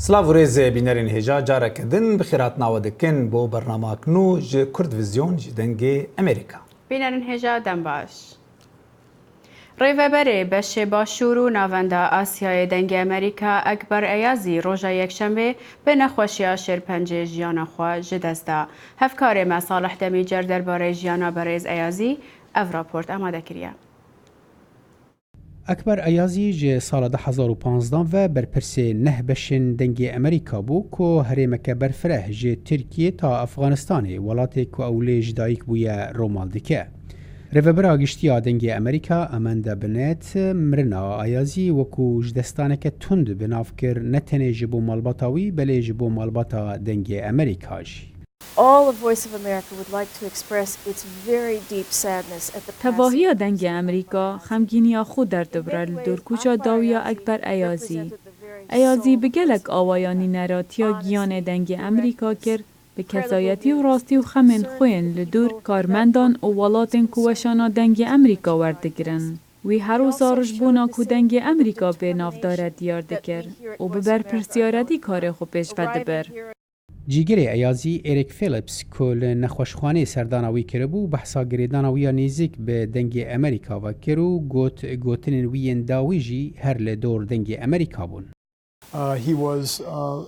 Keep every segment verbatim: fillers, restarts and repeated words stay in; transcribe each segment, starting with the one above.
Silav û rêzê bînerên hêja, careke din bi xêr hatina we dikin bo bernamak nû ji Kurd Vizyon ji Dengê Amerîka. Bînerên hêja, dem baş. Rêveberê beşê Başûr û Navenda Asyayê Dengê Amerîka Ekber Eyazî roja Yekşemê bi nexweşiya şêrpencê jiyana xwe ji dest da. Hevkarê me Salih Demîcer derbarê jiyana berêz Eyazî ev raport amade kiriye. Ekber Eyazî ji sala du hezar û panzdeh ve berpirsê neh beşên Dengê Amerîka bû ku herêmeke berfireh ji Tirkiyê ta Efxanistanê, welatê ku ew lê ji dayik bûye, romal dike. Rêvebira Giştî ya Dengê Amerîka Amanda Bennett mirina Eyazî wekû ji destaneke tund bi nav kir, ne tenê ji bo malbata wî, belê ji bo malbata Dengê Amerîka jî. All of Voice of America would like to express its very deep sadness at the passing. Tevahiya Dengê Amerîka xemgîniya xwe derdibire li dorkûça dawî ya Ekber Eyazî. Eyazî bi gelek awayanî neratiya giyanê Dengê Amerîka kir, bi kesayetî û rastî û xemên xwe yên li dor karmendan û welatên ku weşana Dengê Amerîka werdigirin. Wî her wisa rijbûna ku Dengê Amerîka bê navdar e diyar dikir û bi berpirsyariyetî karê xwe pêş ve dibir. Cîgirê Eyazî Eric Phillips, ku li nexweşxanê serdana wî kiribû, behsa girêdana wî ya nêzîk bi Dengê Amerîka ve kir û got, gotinên wî yên dawî jî her li dor Dengê Amerîka bûn. Uh, he was, uh,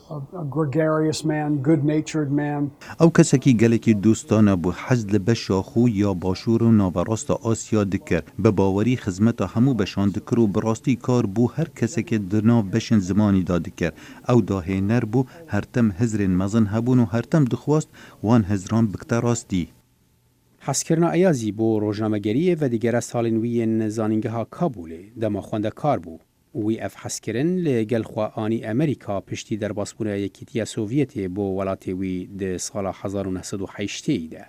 a, a gregarious man, good-natured man. Ew kesekî gelekî dostane bû, hez li beşa xwe ya Başûr û Naverasta Asya dikir. Bi bawerî xizmeta hemû beşan dikir û bi rastî kar bo her kesekê di nav beşên zimanî de dikir. Ew dahêner bû, her tim hizrên mezin hebûn û her tim dixwest wan hizran bikte rastî. Hezkirina Eyazî bo rojnamegeriyê vedigere salên wî yên zanîngeha Kabûlê, dema xwendekar bû. Wî ev hezkirin li gel xwe anî Amerîka piştî derbasbûna Yekîtiya Sovyetê bo welatê wî di sala hezar û neh sed û heştê de.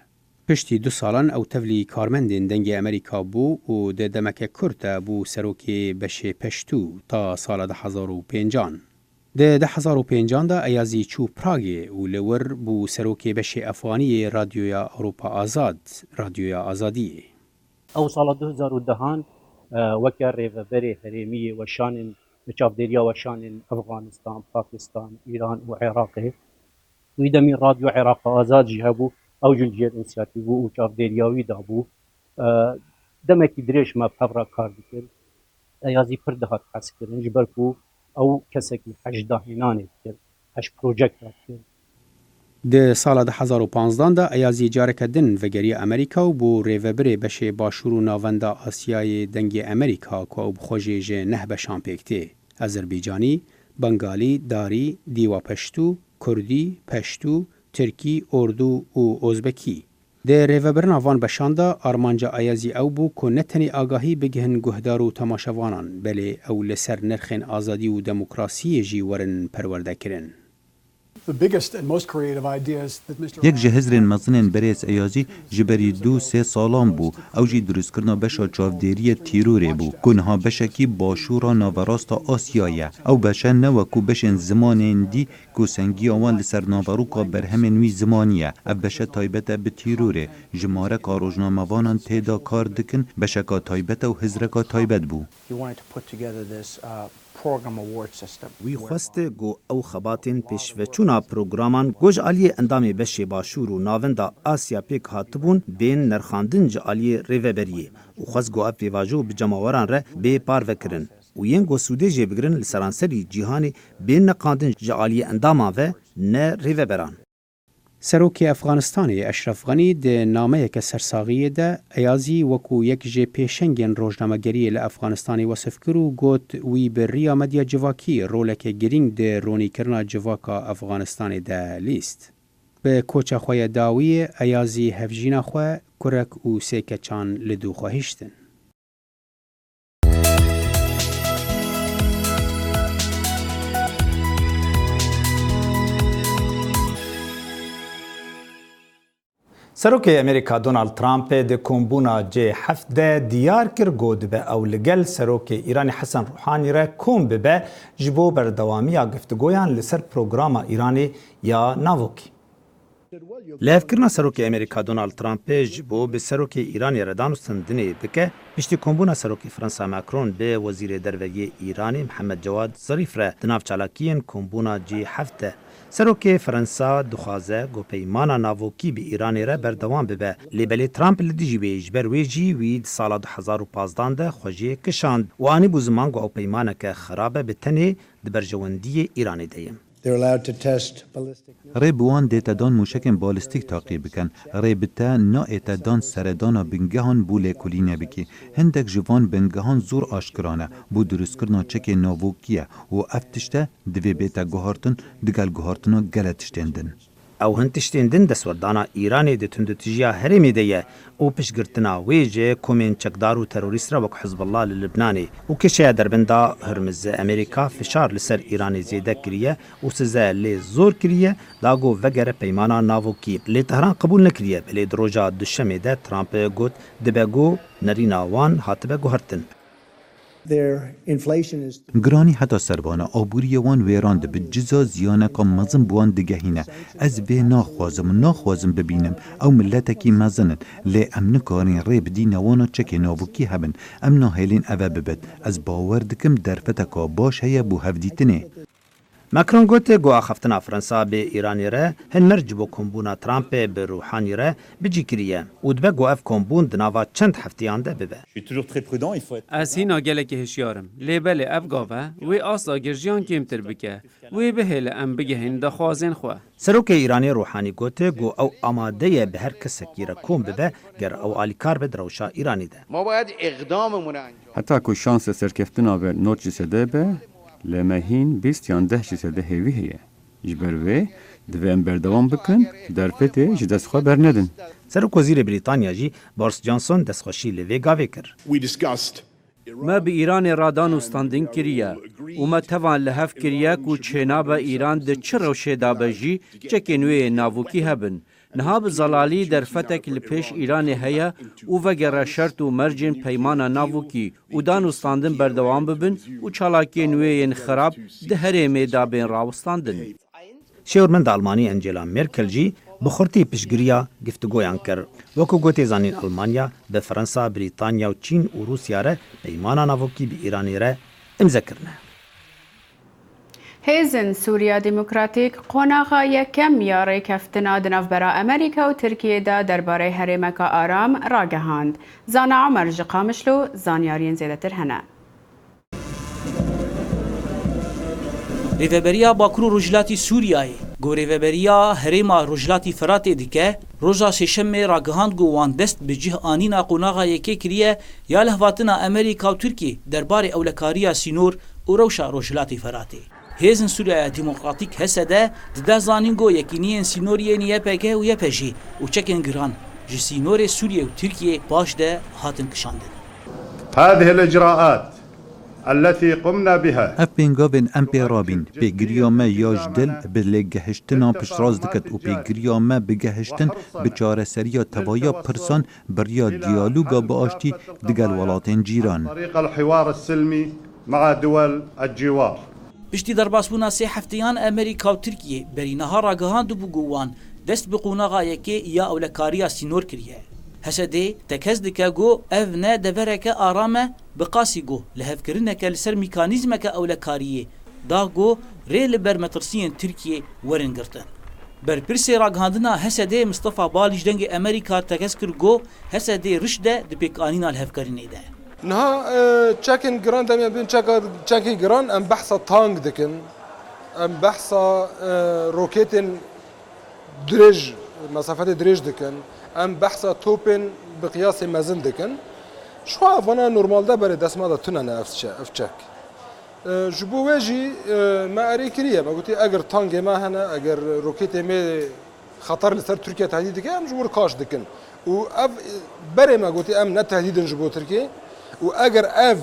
Piştî du salan ew tevlî karmendên Dengê Amerîka bû û di demeke kurt de bû serokê beşê Peştû ta sala du hezar û pêncan. Di du hezar û pêncan de Eyazî çû Pragê û li wir bû serokê beşê Efxanî yê Radyoya Ewropa Azad, Radyoya Azadiyê. Ew sala du hezar û dehan, e, weke rêveberê herêmî yê weşanên, çavdêriya weşanên Efxanistan, Pakistan, Îran û Iraqê. Wî demî Radyo Iraq Azad jî hebû, ew jî li jêr însiyatîv bû û çavdêriya wî dabû. E, demekî dirêj me bi hev re kar dikir. Eyazî pir dihat hezkirin, ji ber ku ew kesekî hej dahênanê dikir, hej projekta dikir. Di sala du hezar û panzdeh de Eyazî careke din vegeriya Amerîka û bû rêvebirê beşê Başûr û Navenda Asyayê Dengê Amerîka, ku ew bi xwe jî ji neh beşan pêk tê: Azerbaycanî, Bengalî, Darî, Dîwa Peştû, Kurdî, Peştû, Tirkî, Ordû û Ozbekî. Di rêvebirina van beşan de armanca Eyazî ew bû ku ne tenê agahî bigihin guhdar û temaşevanan, belê ew li ser nirxên azadî û demokrasiyê jî werin perwerdekirin. The biggest and most creative ideas that Mister Yek ji hizrên mezinên berêz Eyazî ji berî du sê salan bû. Ew jî dirustkirina beşa çavdêriyê tîrorê bû, ku niha beşekî Başûra Naverasta Asya ye. Ew beşe ne wekû beşên zimanên dî ku sengiya wan li ser naveroka berhemên wî zimanî ye. Ev beşe taybet e bi tîrorê. Jimareka rojnamevanan tê de kar dikin, beşeka taybet e û hizreka taybet bû. He wanted to put together this, uh, program award system. Wî xwest ku ew xebatên pêşveçûna programan ku ji aliyê endamê beşê Başûr û Navenda Asya pêk hatibûn bên nirxandin ji aliyê rêveberiyê û xwest ku ev pêvajo bi cemaweran re bê parvekirin û yên ku sûdê jê bigirin li seranserî cîhanê bên nirxandin ji aliyê endaman ve, ne rêveberan. Serokê Efxanistanê Eşref Xenî di nameyeke sersaxiyê de Eyazî wekû yek ji pêşengên rojnamegeriyê li Efxanistanê wesif kir û got, wî bi riya medya civakî roleke girîng di ronîkirina civaka Efxanistanê de lîst. Bi koça xwe ya dawiyê Eyazî hevjîna xwe, kurek û sê keçan li dû xwe hiştin. Serokê Amerîka Donald Trump di kombûna G heft de diyar kir ku dibe ew li gel Serokê Îranê Hesen Ruhanî re kom bibe ji bo berdewamiya geftigoyan li ser programa Îranê ya navokî. Lihevkirina Serokê Amerîka Donald Trumpê ji bo bi Serokê Îranê re danûstandinê bike, piştî kombûna Serokê Fransa Macron bi Wezîrê Derve yê Îranê Mihemed Cewad Zarîf re di nav çalakiyên kombûna G heft de. Serokê Fransa dixwaze ku peymana navokî bi Îranê re berdewam bibe, lê belê Trump li dijî wê ye, ji ber wê jî wî di sala du hezar û pazdan de xwe jê kişand û anîbû ziman ku ew peymaneke xerab e, bi tenê di berjewendiyê Îranê de ye. They're allowed to test ballistic Rê bi wan dête dan mûşekên balîstîk taqî bikin. Rê bi te naête dan seredana bingehan bo lêkolînê bikî. Hindek ji van bingehan zor aşkira ne, bo dirustkirina çekê navokî ye û ev tişt e divê bête guhartin digel guhartina gele tiştên din. Ew hin tiştên din destwerdana Îranê di tundûtijiya herêmê de ye û piştgirtina wê ji komên çekdar û terorîst re wek Hizbullah li Libnanê û kêşeya derbenda Hurmizê Amerîka fişar li ser Îranê zêde kiriye û size lê zor kiriye da ku vegere peymana navokî. Lê Tehran qebûl nekiriye, belê di roja Duşemê de Trump got dibe ku nerîna wan hatibe guhertin. Their inflation is Giranî heta servana aboriyê wan wêran dibe, ciza ziyaneka mezin bi wan digehîne. Ez vê naxwazim û naxwazim bibînim. Ew miletekî mezin in, lê em nikarin rê bidîne wana çekê navokî hebin. Em nahêlin eve bibit. Ez bawer dikim derfeteka baş heye bo hevdîtinê. Macron got, ku axaftina Fransa bi Îranê re hin merc ji bo kombûna Trumpê bi Ruhanî re bi cî kiriye û dibe ku ev kombûn di nava çend hefteyan de bibe. Je suis toujours très prudent, il faut être Ez hîna gelekî hişyar im. Lê belê ev gave wê asta girjiyan kêmtir bike. Wê bihêle em bigihên daxwazên xwe. Serokê Îranê Ruhanî got, ku ew amade ye bi her kesekî re kom bibe, ger ew alîkar be di rewşa Îranê de. ما باید اقداممون رو انجام Heta ku şansa serkeftina ve nod ji sede be, lê me hîn bîst yan deh ji sede hêvî heye. Ji ber vê, divê em berdewam bikin, derfetê ji dest xwe bernedin. Serokwezîrê Brîtanya jî Boris Johnson destxweşî li vê gavê kir. We discussed Me bi Îranê re danûstandin kiriye û me tevan li hev kiriye ku çênabe Îran di çi rewşê de be jî çekên wê yên navokî hebin. Niha bi zelalî derfetek li pêş Îranê heye û vegere şert û mercên peymana navokî û danûstandin berdewam bibin û çalakiyên wê yên xerab di herêmê de bên rawestandin. Şêwirmenda Almanî Angela Merkel jî bi xurtî piştgiriya giftugoyan kir. Wekî ku tê zanîn, Almanya bi Fransa, Brîtanya û Çîn û Rûsya re peymana navokî bi Îranê re îmze kirine. Hêzên Sûriya Demokratîk qonaxa yekem ya rêkeftina di navbera Amerîka û Tirkiyê de derbarê herêmeke aram ragihand. Zana Omer ji Qamişlo zanyariyên zêdetir hene. Rêveberiya Bakur û Rojhilatî Sûriyayê, ku Rêveberiya Herêma Rojhilatî Feratê dike, roja Sêşemê ragihand ku wan dest bi cih anîna qonaxa yekê kiriye ya lihvatina Amerîka û Tirkiyê derbarê ewlekariya sînor û rewşa Rojhilatî Feratê. Hêzên Sûriyaya Demokratîk, H S D, dide zanîn ku yekîniyên sînorî yên Y P G û Y P J û çekên giran ji sînorê Sûriyê û Tirkiyê paş de hatin kişandin. هذه الإجراءات التي قمنا بها Ev pêngavên em pê rabîn, pêgiriya me ya ji dil bi lêgehiştinan piştrast dikit û pêgiriya me bi gehiştin bi çareseriya tevaya pirsan bi riya diyaloga bi aştî digel welatên cîran. عن طريق الحوار السلمي مع دول الجوار. Piştî derbasbûna sê hefteyan, Amerîka û Tirkiye berî niha ragihandibû ku wan dest bi qonaxa yekê ya ewlekariya sînor kiriye. H S D tekez dike ku ev ne devereke aram e, bi qasî ku lihevkirineke li ser mîkanîzmeke ewlekariyê da ku rê li ber metirsiyên Tirkiyê werin girtin. Berpirsê ragihandina H S D Mistefa Balî ji Dengê Amerîka tekez kir ku H S D riş de di pêkanîna lihevkirinê de. Niha, e, çekên giran, demê bin çeka, çekê giran, em behsa tank dikin, em behsa, e, roketên dirêj, mesafetê dirêj dikin, em behsa topên bi qiyasê mezin dikin. Ji xwe evana normalde berê dest me de tune ne ev çe-, ev çek. E, ji bo wê jî, e, me erê kiriye. Me gotî, eger tangê me hene, eger roketê me xeter li ser Tirkiye tehdîd dike, em ji wir kaş dikin. Û ev, e, berê me gotî, em ne tehdîd in ji bo Tirkiye. Û eger ev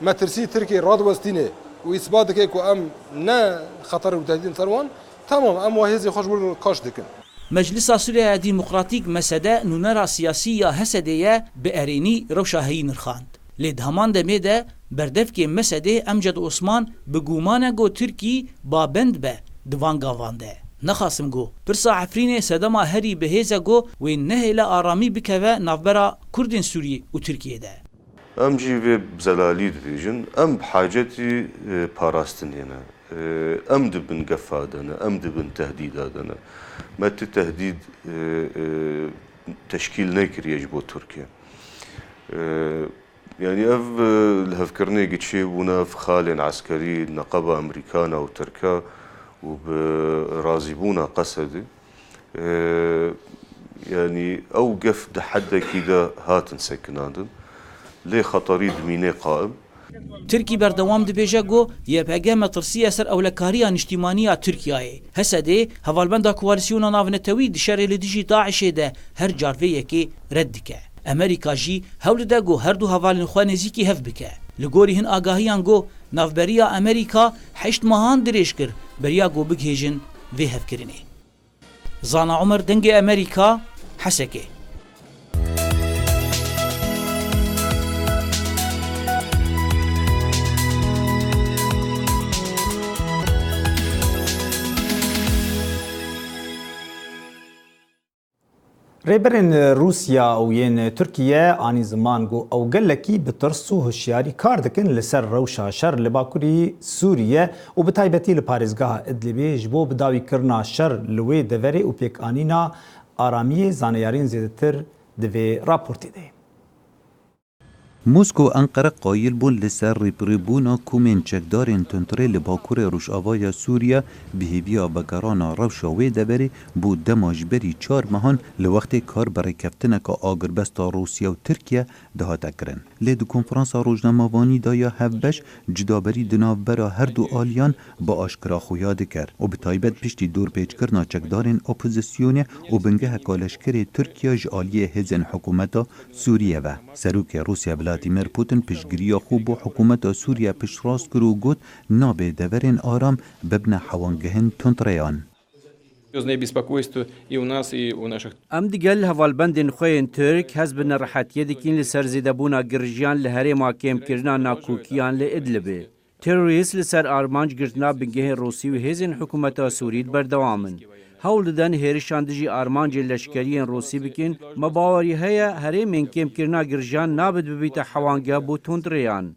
metirsî Tirkiye radiwestîne û îsbat dike ku em ne xeter û tehdîd in ser wan, temam, em wa hêzê xwe ji wir kaş dikin. Meclisa Sûriyaya Demokratîk, M S D, nûnera siyasî ya H S D'ê ye bi erênî rewşa heyî nirxand. Lê di heman demê de berdevkê M S D'ê Emced Osman bi guman e ku Tirkî babend be di van gavan de. Nexasim got, pirsa Efrînê sedema herî bi hêz e got wê nehêle aramî bikeve navbera Kurdên Sûriyê û Tirkiyê de. Em jî vê bi zelalî dibêjin, em bi hacetî, e, parastinê ne. E, em di bin gefa de ne, em di bin tehdîda de ne. Me ti tehdîd, e, e, teşkîl nekiriye ji bo Tirkiye. E, Yanî ev, e, lihevkirinê giçê bûne, ev xalên eskerî, neqeba Amerîkana û Tirka û bi razîbûna Qesedê. E, yanî ew gef di heddekî de hatin sekinandin. Lê xeterî dimîne qaim. Tirkî berdewam dibêje ku Y P G metirsiye ser ewlekariya niştîmaniya Tirkiyeyê. H S D, hevalbenda koalîsyona navnetewî di şerê li dijî DAIŞê de her car vê yekê red dike. Amerîka jî hewl dide ku her du hevalên xwe nêzîkî hev bike. Li gorî hin agahiyan ku navberiya Amerîka heşt mehan dirêj kir, beriya ku bigihêjin vê hevkirinê. Zana Omer, Dengê Amerîka, Hesekê. Rêberên Rûsya û yên Tirkiye anî ziman ku ew gelekî bi tirs û hişyarî kar dikin li ser rewşa şer li bakurî Sûriye û bi taybetî li parêzgeha Idlibê ji bo bidawîkirina şer li wê deverê û pêkanîna aramiyê. Zaneyariyên zêdetir di vê raportê de ye. Mosko û Enqere qayil bûn li ser rêpirêbûna komên çekdarên tundrê li bakurê rojavaya Sûriye bi hêviya vegerana rewşa wê deverê bo dema ji berî çar mehan li wextê kar bi rêkeftineke agirbesta Rûsya û Tirkiye dihate kirin. Lê di konferansa rojnamevanî de ya hevbeş cudaberî di navbera her du aliyan bi aşkira xuya dikir û bi taybet piştî dorpêçkirina çekdarên opozisyonê û bingeheka leşkerê Tirkiye ji aliyê hêzên hikûmeta Sûriye ve. Serokê Rûsya Vladimir Putin piştgiriya xwe bo hikûmeta Sûriye piştrast kir û got, nabe deverên aram bibne hewangehên tundreyan. Серьёзное беспокойство и у нас, и у наших. Em digel hevalbendên xwe yên Tirk hez bi nerehetiyê dikin li ser zêdebûna girijiyan li herêma kêmkirina nakokiyan li Idlibê. Terorîst li ser armanc girtina bingehên Rûsî û hêzên hikûmeta Sûrî berdewam in. Hewl didin hêrişan dijî armancên leşkeriyên Rûsî bikin. Me bawerî heye herêmên kêmkirina girijiyan nabit bibîte hewangeh bo tundreyan.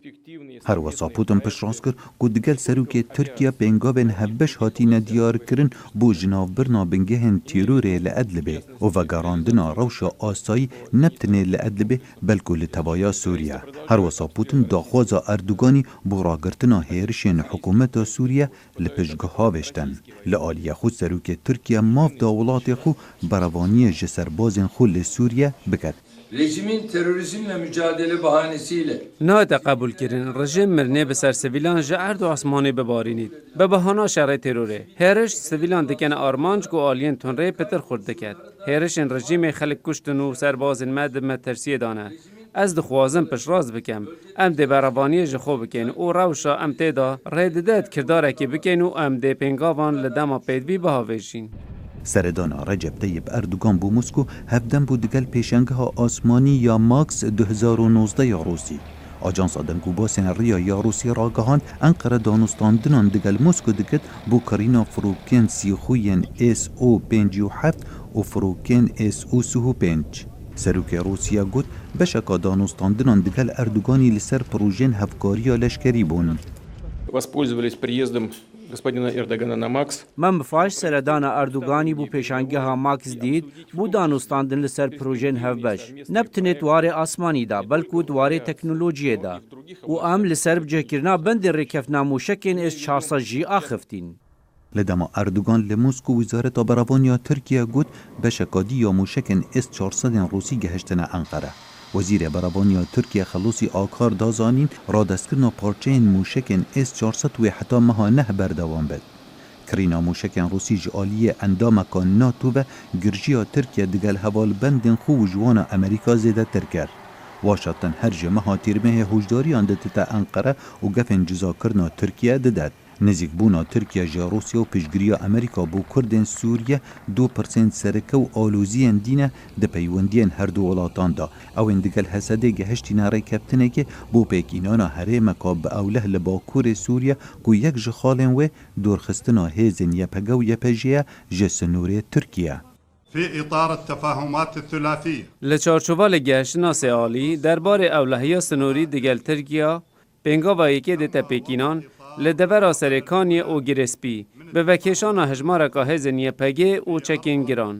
Her wisa Putin piştrast kir ku digel serokê Tirkiye pêngavên hevbeş hatine diyarkirin bo jinavbirina bingehên terorê li Idlibê û vegerandina rewşa asayî ne bi tenê li Idlibê belku li tevaya Sûriye. Her wisa Putin daxwaza Erdoganî bo ragirtina hêrişên hikûmeta Sûriye li piştguh avêştin. Li aliyê xwe serokê Tirkiye maf da welatê xwe berevaniyê ji serbazên xwe li Sûriye biket. Rejimin terörizmle mücadele bahanesiyle Nayête qebûlkirin. Rejîm mirinê bi ser sivîlan ji erd û asmanê bibarînît. Bi bahana şerê terorê, hêriş sivîlan dikene armanc ku aliyên tundrê pitir xurt diket. Hêrişên rejîmê xelk kuştin û serbazên me di metirsiyê de ne. Ez dixwazim piştrast bikim. Em dê berevaniyê ji xwe bikin û rewşa em tê de rê dide kirdarekê bikin û em dê pêngavan li dema pêdivî bihavêjîn. Seredana Recep Tayyip Erdogan bo Mosko hevdem bû digel pêşangeha asmanî ya Max du hezar û nozdeh ya Rûsî. Ajansa dengûbasên riya ya Rûsî ragihand, Enqere danûstandinan digel Mosko dikit bo kirîna firokên sîxû yên S O pêncî û heft û firokên S O sî û pênc. Serokê Rûsya got, beşeka danûstandinan digel Erdoganî li ser projeyên hevkariya leşkerî bûn. Воспользовались приездом господина Эрдогана на Макс. Mem bi faş seredana Erdoganî bo pêşangeha Max dît, bo danûstandin li ser projeyên hevbeş. Ne bi tenê di warê asmanî de, belku di warê teknolojiyê de. Û em li ser bicihkirina bendên rêkeftina mûşekên S çar sed jî axiftin. Li dema Erdogan li Mosko, Wezareta Berevaniya Tirkiye got, beşeka dî ya mûşekên S çar sed ên Rûsî gihiştine Enqere. Wezîrê Berevaniya Tirkiye Xelûsî Akar da zanîn, radestkirina parçeyên mûşekên S çar sed wê heta meha neh berdewam bit. Kirîna mûşekên Rûsî ji aliyê endameka NATO ve girjiya Tirkiye digel hevalbendên xwe û ji wana Amerîka zêdetir kir. Washington her ji meha Tîrmehê hişdariyan didite Enqere û gefên cizakirina Tirkiye didet. Nêzîkbûna Tirkiye ji Rûsya û piştgiriya Amerîka bo Kurdên Sûriye du pirsên sereke û aloziyên dî ne di peywendiyên her du welatan de. Ew ên digel H S D'ê gihiştîne rêkeftinekê bo pêkînana herêmeka bi ewleh li bakurê Sûriye ku yek ji xalên wê dorxistina hêzên Y P G û Y P J'ê ye ji sinûrê Tirkiye. في إطار التفاهمات الثلاثية. Li çarçova lêgehiştina sêalî derbarê ewlehiya sinorî digel Tirkiya, pêngava yekê dête pêkînan, li devera Serêkaniyê û Girêspî, bi vekêşana hejmareka hêzên Y P G û çekên giran.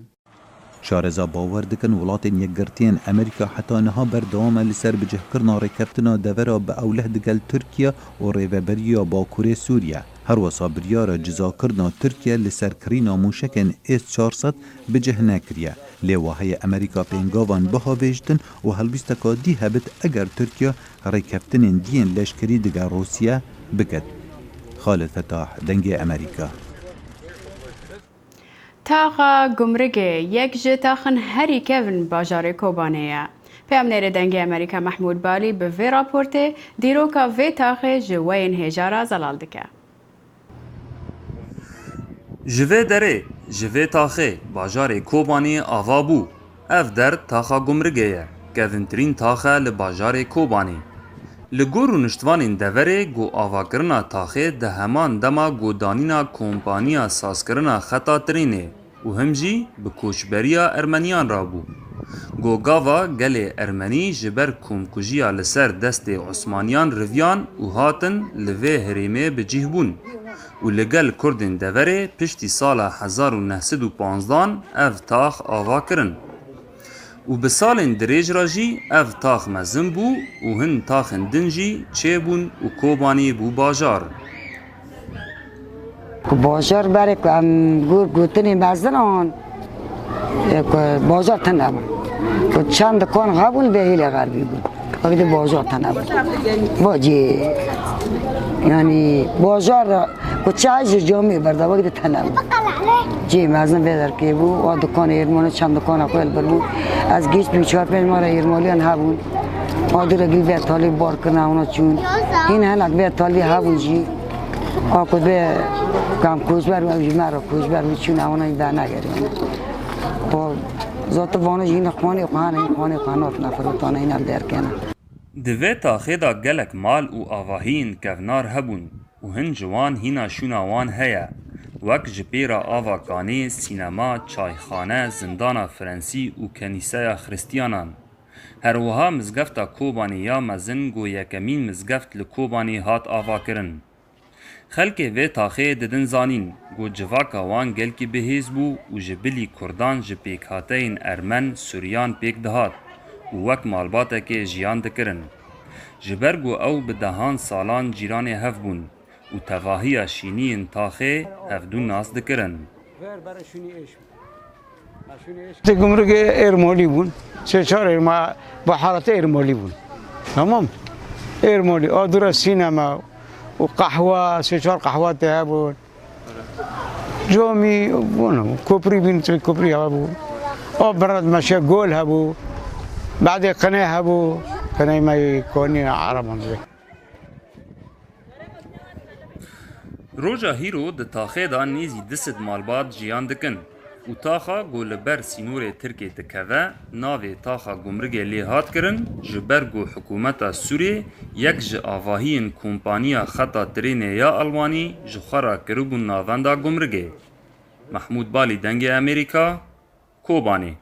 Şareza bawer dikin, Welatên Yekgirtiyên Amerîka heta niha berdewam e li ser bicihkirina rêkeftina devera bi ewleh digel Tirkiye û rêveberiya Bakurê Sûriye. Herwesa biryara cizakirina Tirkiye li ser kirîna mûşekên S çar sed bi cih nekiriye. Lê wa heye Amerîka pêngavan bihavêjtin û helwîsteka dî hebit eger Tirkiye rêkeftinên dî yên leşkerî digel Rûsye biket. Xalid Fetah, Dengê Amerîka. Taxa Gumrigê yek ji taxin herî kevn bajarê Kobanê ye. Peyamnêrê Dengê Amerîka Mehmûd Balî bi vê raportê dîroka vê taxê ji weyên hêja re zelal dike. Ji vê derê, ji vê taxê, bajarê Kobanê ava bû. Ev der taxa Gumrigê ye, kevintirîn tax e li bajarê Kobanê. Li gor rûniştvanên deverê ku avakirina taxê di heman dema ku danîna kompaniya sazkirina xeta trênê û him jî bi koçberiya Ermeniyan re bû. Ku gava gelê Ermenî ji ber komkujiya li ser destê Osmaniyan riviyan û hatin li vê herêmê bi cih bûn û li gel Kurdên deverê piştî sala hezar û neh sed û panzdan ev tax ava kirin. Û bi salên dirêj re jî ev tax mezin bû û hin taxên din jî çêbûn û Kobanê bû bajar. Ku bajar berê ku em gur gotinê mezin an, e, ku bajar tune bû. Ku çend dikan hebûn, bê hêlê xerbî bûn. Wekî di bajar tune bû. Bacê, yanî bajar Ku çay ji camê berda, wek di tene bû. Cê mezin vê derkê bû, a dikanê Êrmanî çend dikana xwe li bir bû. Ez giş bûm, çar pênc mare Êrmaliyan hebûn. A dû re gil vê talî bar kirine, ona çûn. Hîn hinek vê talî hebûn jî. A ku vê kam koçber bû, ew ji me re koçber bû, çûn, ewana hîn venegerîne. Xwe zatu vana jî hîn xwanê xwe hene, hîn xwanê xwe hatine firotane, hîn ev derkene. Di vê taxê de gelek mal û avahiyên kevnar hebûn û hin ji wan hîna şûna wan heye, wek ji pêra ava kanê, sînema, çayxane, zindana Frensî û kenîseya Xristiyanan. Her wiha mizgefta Kobanê ya mezin ku yekemîn mizgeft li Kobanê hat avakirin. Xelkê vê taxê didin zanîn ku civaka wan gelkî bihêz bû û ji bilî Kurdan ji pêkhateyên Ermen, Suryan pêk dihat û wek malbatekê jiyan dikirin. Ji ber ku ew bi dehan salan cîranê hev bûn û tevahiya şîniyên taxê hevdû nas dikirin. Di gumrukê Êrmolî bûn. Sê çar êrma, baharatê Êrmolî bûn. Tamam. Êrmolî, a dû re sînema û qehwe, sê çar qehwe tê hebûn. Comî, bueno, koprî bîn, tu koprî hebû. A berad meşe gol hebû. Badê qinê hebû. Qinê me yê konî Ereban dibê. Roja hîro di taxê de nêzî du sed malbat jiyan dikin û taxa ku li ber sînorê Tirkê dikeve, navê taxa Gumrigê lê hat kirin, ji ber ku hikûmeta Sûrê yek ji avahiyên kompaniya xeta trênê ya Almanî ji xwe re kiribûn navenda Gumrigê. Mehmûd Balî, Dengê Amerîka, Kobanê.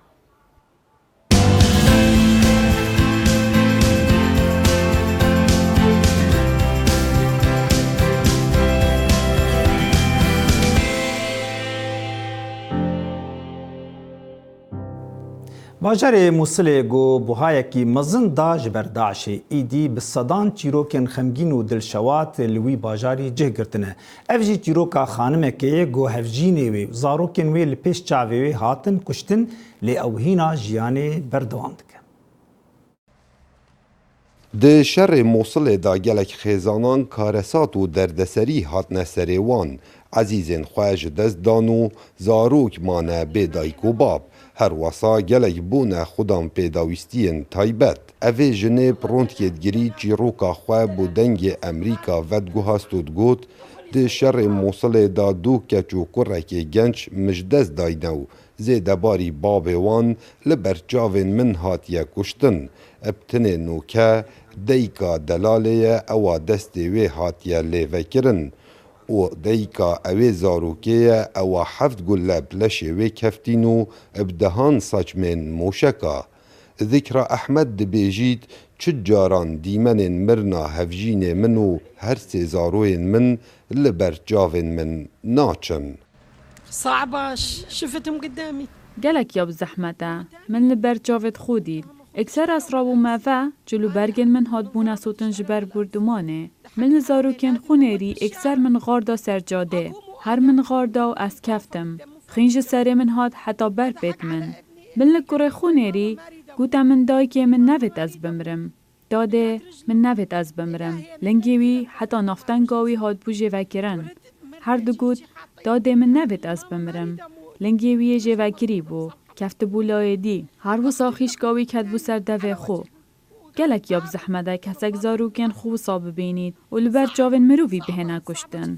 Bajarê Mûsilê ku buhayekî mezin da ji ber DAIŞê, îdî bi sedan çîrokên xemgîn û dilşewat li wî bajarî cih girtine. Ev jî çîroka xanimekê ye ku hevjînê wê û zarokên wê li pêş çavê wê hatin kuştin, lê ew hîna jiyanê berdewam dike. Di şerê Mosilê de gelek xêzanan karesat û derdeserî hatine serê wan. Ezîzên xwe ji dest dan û zarok mane bê dayik û bab. Her wesa gelek bûne xudan pêdawîstiyên taybet. Evê jinê bi rondkêtgirî çîroka xwe bo Dengê Emerîka vediguhast û digot, Di şerê Mûsilê de du keç û kurekê genc min ji dest dayne û zêdebarî bavê wan li ber çavên min hatiye kuştin. Bi tinê nûke dayika delalê ye, ewa destê wê hatiye lêvekirin û dayika ewê zarokê ye, ewa heft gule bi leşê wê keftîn û bi dehan saçmên moşeka. Zikra Ehmed dibêjît, çi caran dîmenên mirina hevjînê min û her sê zaroyên min li ber çavên min naçin. صعبة، ش-، شفتهم قدامي. Gelek ya bi zehmet e. Min li ber çavê xwe dît. Ekser ez rabûm eve, cil û bergên min hatbûne sotin ji ber bordumanê. Min li zarokên xwe nêrî, ekser min xwarda ser cadê. Her min xwarda û ez keftim. Xîn ji serê min hat heta ber pêt min. Min li kurê xwe nêrî, gote min dayikê min nevêt ez bimrim. Dadê, min nevêt ez bimrim. Lingê wî heta navtenga wî hatbû jêvekirin. Her digot, dadê, min nevêt ez bimrim. Lingê wî yê jêvekirî bû, keftibû layê dî. Her wisa xîşka wî ketbû ser devê xwe. Gelek ya bi zehmet e kesek zarokên xwe wisa bibînît û li ber çavên mirovî bihêne kuştin.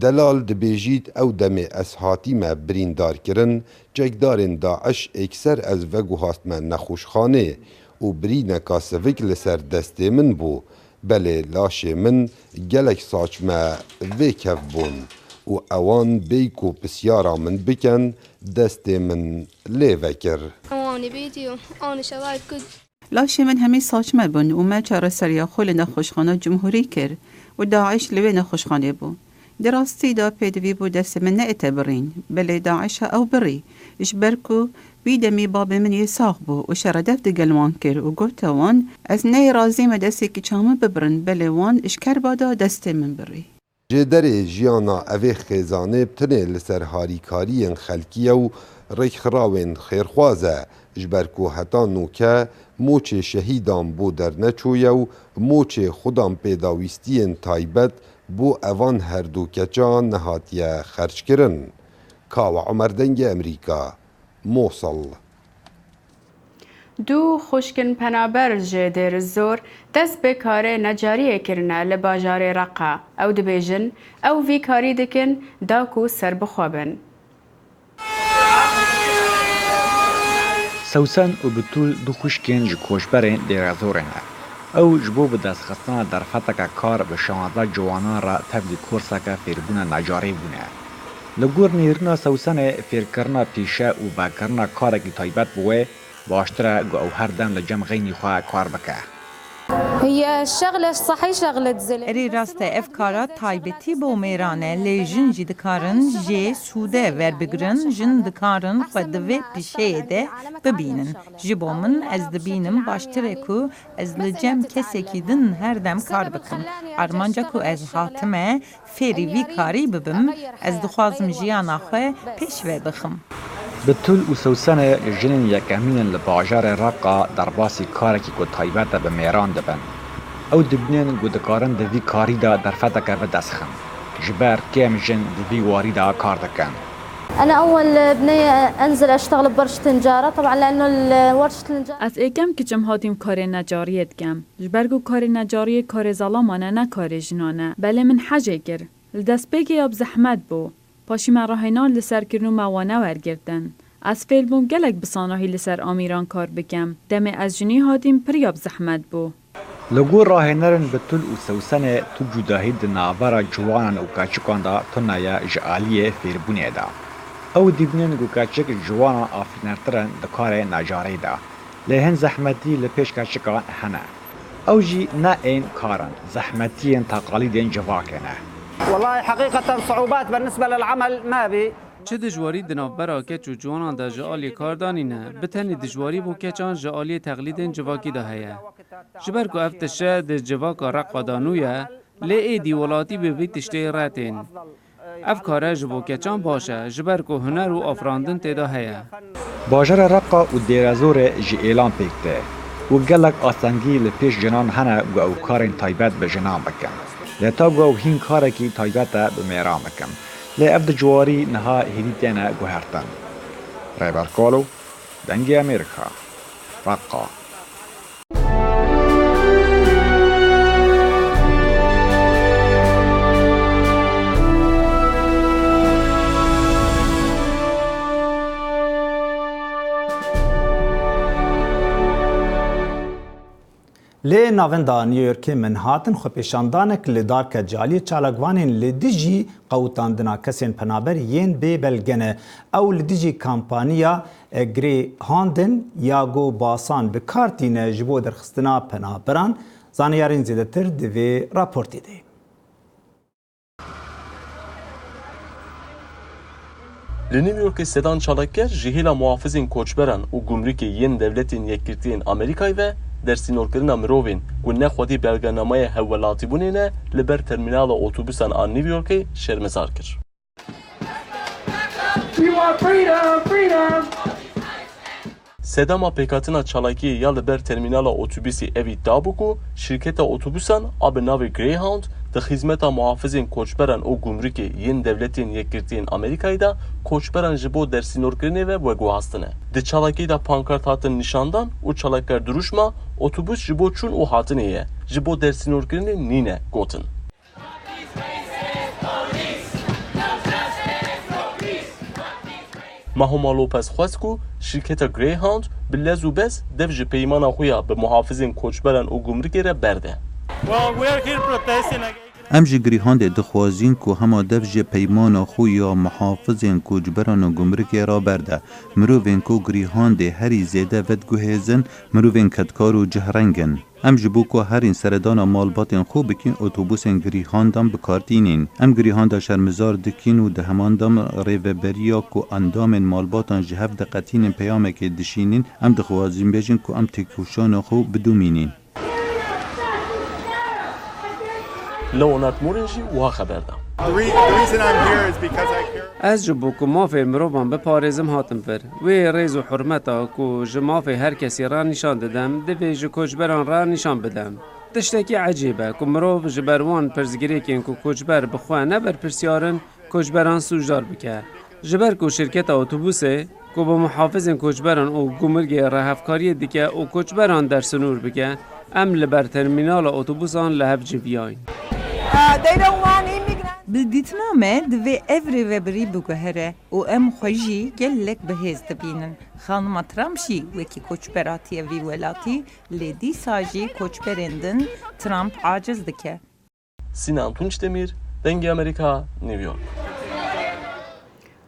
Delal dibêjît, ew demê ez hatîme birîndarkirin, çekdarên DAIŞ êkser ez veguhastme nexweşxanê û birîneka sivik li ser destê min bû. Belê laşê min gelek saçme vê kev bûn û ewan bêyî ku pisyara min bikin, destê min lê vekir. Ewani bêdî û anî şeray kut. Laşê min hemî saçme bûn û me çareseriya xwe li nexweşxana Cumhurî kir û DAIŞ li wê nexweşxanê bû. Di rastî de pêdivî bû destê min neête birîn, belê DAIŞ a ew birî, ji ber ku wî demî babê min yê sax bû û şeredef digel wan kir û gote wan, ez neyê razî me destê kîça min bibirin, belê wan ji kerba de destê min birî. Jêderê jiyana evê xêzanê bi tinê li ser harîkariyên xelkî ye û rêkxirawên xêrxwaz e, ji ber ku heta nûke moçê şehîdan bo derneçûye û moçê xudan pêdawîstiyên taybet bo evan her du keça nehatiye xerckirin. Kawa Omer, Dengê Emerîka, Mosul. Du xwişkên penaber ji Dêrizor dest bi karê necariyê kirine li bajarê Reqa. Ew dibêjin, ew vî karî dikin da ku serbixwe bin. Sewsen û Bitûl du xwişkên ji koçberên Dêrezorê ne. Ew ji bo bi destxistina derfeteke kar bi şazdeh ciwanan re tevlî kurseke fêrbûna necarê bûne. Li gor nêrîna Sewsenê fêrkirina pîşe û vekirina karekî taybet bi wê, baştir e ku ew her dem li cem xeynî xwe kar bike. هي شغلة صحي، شغلة زلمة. Erê rast e, ev kara taybetî bo mêran e, lê jin jî dikarin jê sûde werbigirin, jin dikarin xwe di vê pîşeyê de bibînin. Ji bo min, ez dibînim baştir e ku ez li cem kesekî din her dem kar bikim. Armanca ku ez hatime, fêrî vî karî bibim, ez dixwazim jiyana xwe pêş ve bixim. Bitûl û Sewsene jinên yekemîn in li bajarê Reqa derbasî karekî ku taybet e bi mêran dibin. Ew dibînin ku dikarin di vî karî de derfeteke bidestxin. Ji ber kêm jin di vî warî de kar dikin. أنا أول بنية أنزل أشتغل بورشة نجارة، طبعًا لأنه ال-، ورشة النجارة Ez êkem kiçim hatîm karê necariyê dikem. Ji ber ku karê necariyê karê zalaman e, ne karê jinan e. Belê min hejê kir. Li destpêkê ya bi zehmet bû. Paşî me rahêna li ser kirin û me wane wergirtin. Ez fêr bûm gelek bi sanahî li ser amîran kar bikim. Demê ez jinî hatîm pir ya bi zehmet bû. Li gor rahênerên Bitûl û Sewsenê tu cudahî di navbera ciwanan û keçikan de tune ye ji aliyê fêrbûnê de. Ew dibînin ku keçik ji ciwanan afirînertir in di karê necarê de. Lê hin zehmetî li pêş keçikan hene. Ew jî ne ên kar in, zehmetiyên teqalîdên civakê ne. والله حقيقة صعوبات بالنسبة للعمل ما بي. Çi dijwarî di navbera keç û ciwanan de ji alî kardanî ne, bi tenê dijwarî bo keçan ji aliyê teqlîdên civakî de heye. Ji ber ku ev tişe di civaka Reqa de nû ye, lê êdî welatî bi vî tiştê re tên. Ev kare ji bo keçan baş e, ji ber ku huner û afirandin tê de heye. Bajara Reqa û Dêrezorê ji êlan pêk tê û gelek astengî li pêş jinan hene ku ew karên taybet bi jinan bikin. Lê ta ku ew hîn karekî taybet e bi mêran bikin. Lê ev dijwarî niha hêdî têne guhertin. Rêber Kalo, Dengê Amerîka, Reqa. Lê navenda New Yorkê min hatin xwepêşandanek li darke caliyê çalakvanên li dijî qewitandina kesên penaber yên bê belge ne. Ew li dijî kampaniya Greyhoundin ya ku basan bi kar tîne ji bo derxistina penaberan. Zanyarên zêdetir di vê raportê de. Li New Yorkê sedan çalakger ji hêla muhafizên koçberan û gumrikê yên Dewletên Yekgirtiyên Amerîkayê ve dersînorkirina mirovên ku ne xwedî belgenameyê hevwelatîbûnê ne li ber termînala otobûsan a New Yorkê şermezar kir. We want freedom, freedom. Sedema pêkhatina çalakiyê ya li ber termînala otobusê ev îdia bû ku şîrketa otobûsan a bi navê Greyhound di xizmeta muhafizên koçberan û gumrikê yên Dewletên Yekgirtiyên Amerîkayê de koçberan ji bo dersînorkirinê ve veguhastine. Di çalakiyê de pankart hatin nîşandan û çalakger dirûşma otobus ji bo çûn û hatinê ye, ji bo dersînorkirinê nîne, gotin. Mahoma Lopez xwest ku şîrketa Greyhound bi lez û bez dev ji peymana xwe ya bi muhafizên koçberan û gumrikê re berde. Well, we are here protesting against Em ji Greyhoundê dixwazîn ku hema dev ji peymana xwe ya muhafizên koçberan û gumrikê re berde. Mirovên ku Greyhoundê herî zêde vediguhêzin, mirovên kedkar û cihreng in. Em ji bo ku herîn seredana malbatên xwe bikin, otobusên Greyhoundan bi kar tînin. Em Greyhounda şermizar dikin û di heman dem rêveberiya ku endamên malbatan ji hev diqetînin peyamekê dişînin, em dixwazin bêjin ku em têkoşana xwe bidomînin. Leonard Morin jî wiha xeber da. The re-, the reason I'm here is because I care. Ez ji bo ku mafê mirovan biparêzim hatim vir. Wê rêz û hurmeta ku ji mafê her kesî re nîşan didim, divê ji koçberan re nîşan bidim. Tiştekî ecêb e ku mirov ji ber wan pirsgirêkên ku koçber bi xwe ne berpirsyar in, koçberan sûcdar bike. Ji ber ku şirketa otobusê ku bi muhafizên koçberan û gumrikê re hevkariyê dike û koçberan dersinûr bike, em li ber termînala otobusan li hev civiyayîn. Uh, they don't want immigrants. Bi dîtina me divê ev rêvebirî biguhere û em xwe jî gelek bi hêz dibînin. Xanima Trump jî wekî koçber hatiye vî welatî, lê dîsa jî koçberên din Trump aciz dike. Sinan Tunç Demir, Dengê Amerîka, New York.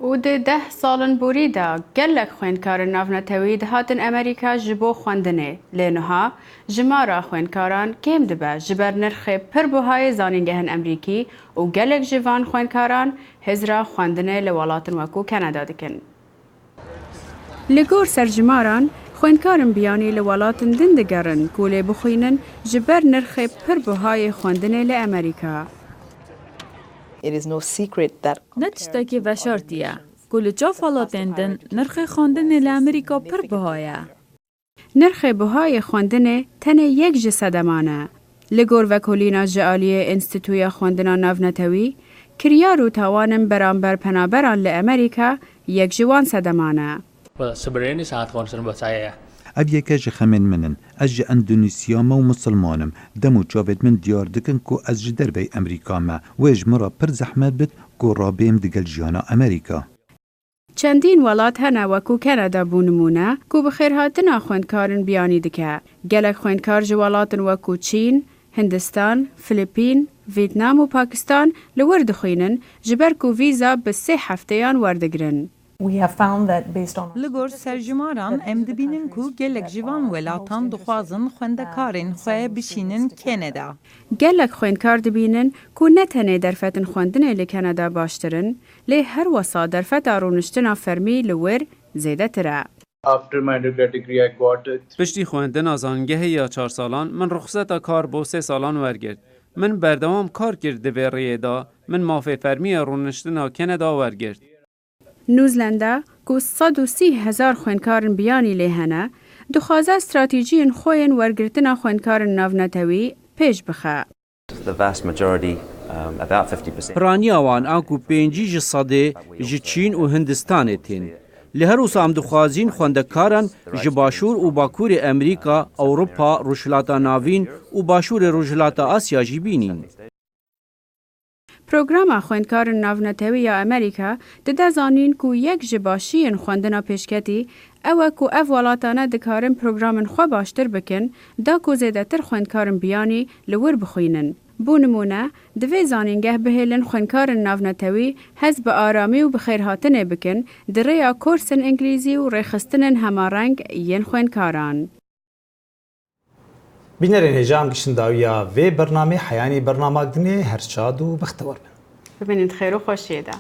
Û di deh salin borî de gelek xwendkarên navnetewî dihatin Amerîka ji bo xwendinê. Lê niha jimara xwendkaran kêm dibe ji ber nirxê pir buhayê zanîngehên Amerîkî û gelek ji van xwendkaran hizra xwendinê li welatin wekû Kanada dikin. Li gor serjimaran, xwendkarên biyanî li welatin din digerin ku lê bixwînin ji ber nirxê pir buhayê xwendinê li Amerîka. It is no secret that Ne tiştekî veşartî ye ku li çav welatên din nirxê xwendinê li Amerîka pir buha ye. Nirxê buhayê xwendinê tenê yek ji sedeman e. Li gor vekolîna ji aliyê Înstîtuya Xwendina Navnetewî, kiryar û tawanên beramber penaberan li Amerîka yek ji wan sedeman e. Well, sebenarnya sangat concern buat saya, ya. Ev yeke ji xemên min in. Ez ji Endonîsya me û misilman im. Dem û çavên min diyar dikin ku ez ji derveyî Amerîka me. Wê ji min re pir zehmet bit ku rabêm digel jiyana Amerîka. Çendîn welat hene wekû Kanada bo nimûne ku bi xêrhatina xwendkarên biyanî dike. Gelek xwendkar ji welatin wekû Çîn, Hindistan, Filipîn, Vîtnam û Pakistan li wir dixwînin, ji ber ku vîza bi sê hefteyan werdigirin. We have found that based on Li gor serjimaran em dibînin ku gelek ji van welatan dixwazin xwendekarên xwe bişînin Kanada. Gelek xwendkar dibînin ku ne tenê derfetên xwendinê li Kanada baştir in, lê her wesa derfeta rûniştina fermî li wir zêdetir e. After my undergrad degree, I got it. Piştî xwendina zangehê ya çar salan, min ruxseta kar bo sê salan wergirt. Min berdewam kar kir di vê rêyê de, min mafê fermî ya rûniştina Kanada wergirt. Nûzlenda, ku sed û sî hezar xwendkarên biyanî lê hene, dixwaze stratejiyên xwe yên wergirtina xwendkarên navnetewî pêş bixe. The vast majority, um, about fifty percent. Piraniya wan anku pêncî ji sedê ji Çîn û Hindistanê tên. Li her wisa em dixwazîn xwendekaran ji Başûr û Bakurê Amerîka, Ewropa, Rojhilata Navîn û Başûrê Rojhilata Asya jî bînîn. Programa Xwendkarin Navnetewî ya Amerîka dide zanîn ku yek ji başiyên xwendina pêşketî ew e ku ev welatane dikarin programên xwe baştir bikin, da ku zêdetir xwendkarin biyanî li wir bixwînin. Bo nimûne, divê zanîngeh bihêlin xwendkarin navnetewî hez bi aramî û bi xêrhatinê bikin, di rêya korsên îngilîzî û rêxistinên hemareng yên xwendkaran. Bînerên hêja, em giştin dawiya vê bernamê, heyanî bernama dinê her şad û bextewar bin. Bimînin di xêr û xweşiyê de.